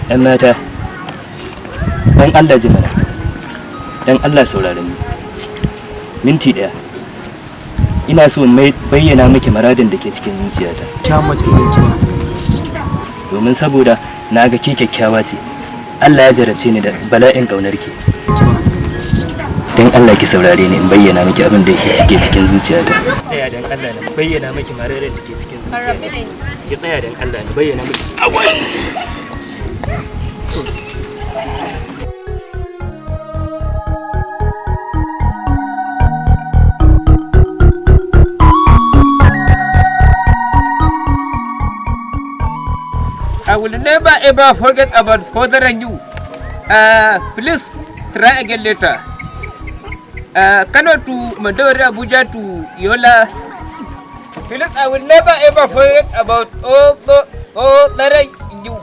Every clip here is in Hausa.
'Yan mata, dan Allah ji mana, dan Allah saurare ni. Minti ɗaya. Ina so in mai bayyana miki maradin da ke cikin zuciyata. Ta mace idan kina. Domin saboda na ga ke kyakkyawa ce. Allah ya jarabce ni da bala'in ƙaunar ki. Dan Allah ki saurare ni in bayyana miki abin da yake cike cikin zuciyata. Tsaya dan Allah na bayyana miki maradin da ke cikin zuciyata. Ki tsaya dan Allah na bayyana miki. Awai! I will never ever forget about bothering you. Please try again later. Kano to Mandawari, Abuja to Yola. Please, I will never ever forget about bothering you.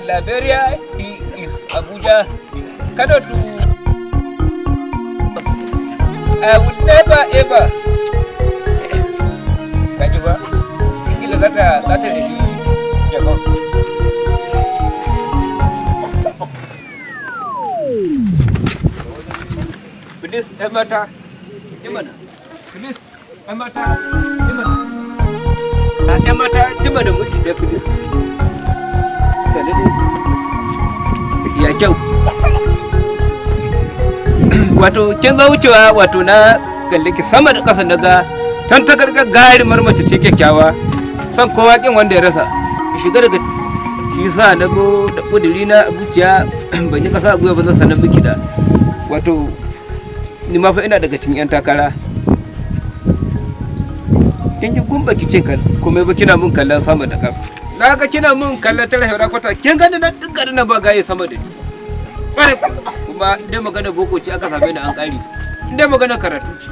Liberia, he is Abuja. Kano to. I will never ever. Kaji ba? Ingila za ta rashi Japan. Please, ‘yan mata, ji mana. Please, ‘yan mata, ji mana. Ah, ‘yan mata, ji mana mutum da please. Sannu dai. Ya kyau. Wato, kin zo wucewa, wato na kalle ki sama da ƙasa, na ga tan ta garimar mace ce kyakkyawa. Son kowa kin wanda ya rasa. Ki shiga daga shi sa na go da ƙuduri na a zuciya, ban yi ƙasa a gwiwa ba, zan sanar miki da wato ni ma fa ina daga cikin 'yan takara. Kin ji gumba, ki ce kan komai ba, kina mun kallon sama da ƙasa. Na ga kina mun kallon tara haura kwata, kin gani na duk garin nan ba gaye sama da ni. Ƙwarai kuma dai magana boko ce aka same ni an ƙari, in dai magana karatu ce.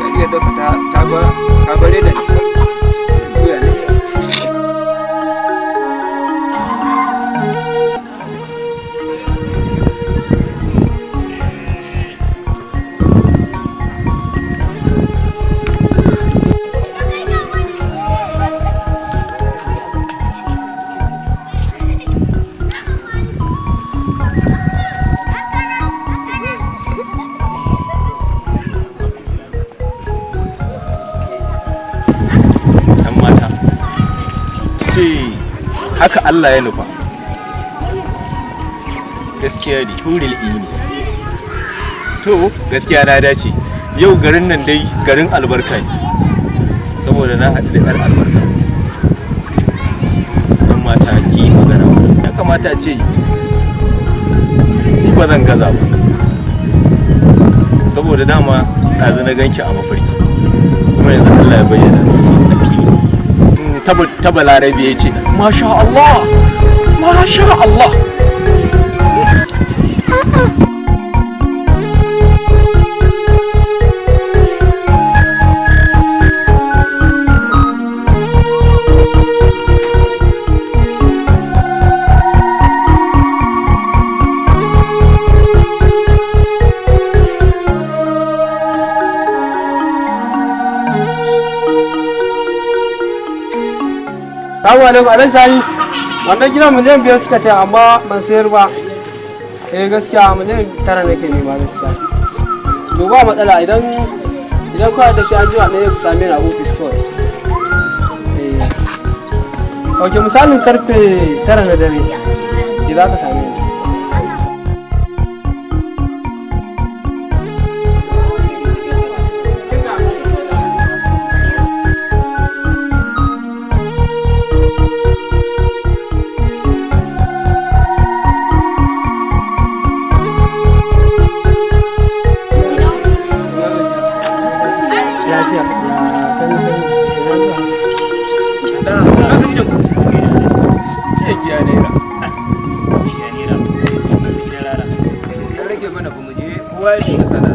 Yariyar da ta ba ta bare da ni. Wuya ne. Yan mata, ce haka Allah ya nufa. Gaskiya ne, huril ini. To, gaskiya na dace yau. Garin nan dai garin albarka ne, saboda na haɗu da 'yar albarka. Yan mata, ki yi magana. Ya kamata a ce ni ba zan gaza ba, saboda dama ɗazu na ganki a mafarki, kuma yanzu Allah ya bayyana a fili. Ta Balarabe ya ce, "Masha Allah, masha Allah." Salamu alaikum, Alhaji Sani. Wannan gidan 5 miliyan suka taya, amma ban sayar ba. Eh, gaskiya 9 miliyan nake nema gaskiya. To, ba matsala, idan kawai da shi an jima ɗaya ku same ni a ofis kawai. Eh. Ok, misalin karfe 9 na dare. Ki za ka same ni. Lafiya. Ya sani sani. Ina zuwa. Kaga idan ce kiya naira. Shi ya nera masu gidan rara. Ya rage mana ba mu je kowa ya shiga sana'a.